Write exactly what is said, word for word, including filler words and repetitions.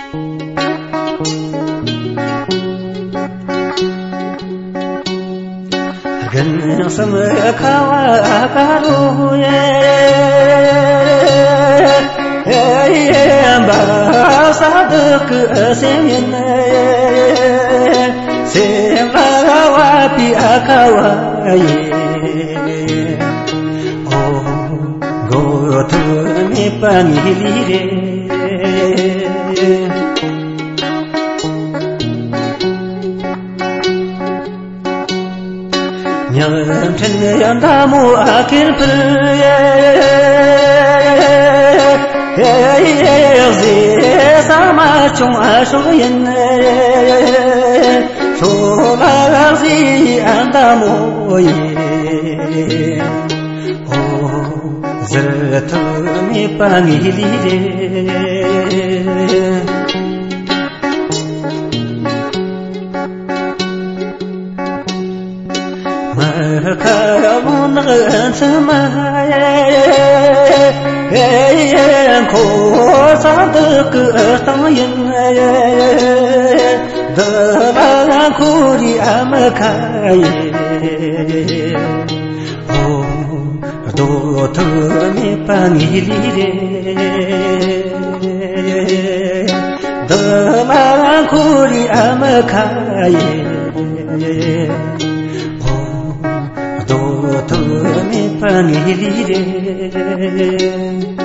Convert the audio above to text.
དགུན་གསུམ་ཁ་བ་དཀར་རོ་ཡེ། འབབ་ས་བདག་གི་སེམས་ཡིན། སེམས་ལ་བབས་པའི་ཁ་བ་ཡིན། ཨོ། འགོག་ཐབས་མེད་པ་ངེས་ལེགས་རེད། ཉག་ཕྲན་ཡང་མདའ་མོ་ཨ་ཁེར་ཕུར་ཡེ། ཟེ་ས་མ་ཆུང་ཨ་ཤོག་ཡིན། ཤོ་ལ་ཟེ་ཨ་མདའ་མོ་ཡིན། ཨོ། ཟེར་ཐུབ་མེད་པ་ངེས་ལེགས་རེད། མ་ཁ་མོ་ནག་མཚན་མ་ཡེ། ཁོ་ས་འདི་གི་སྟེང་ཡིན། འདི་ལ་ཁོ་རི་ཨ་མ་ཁ་ཡིན། ཨོ། ལྡོག་ཐབས་མེད་པ་ངེས་ལེགས་རེད། འདི་ལ་ཁོ་རི་ཨ་མ་ཁ་ཡིན། ཨོ། ལྡོག་ཐབས་མེད་པ་ངེས་ལེགས་རེད།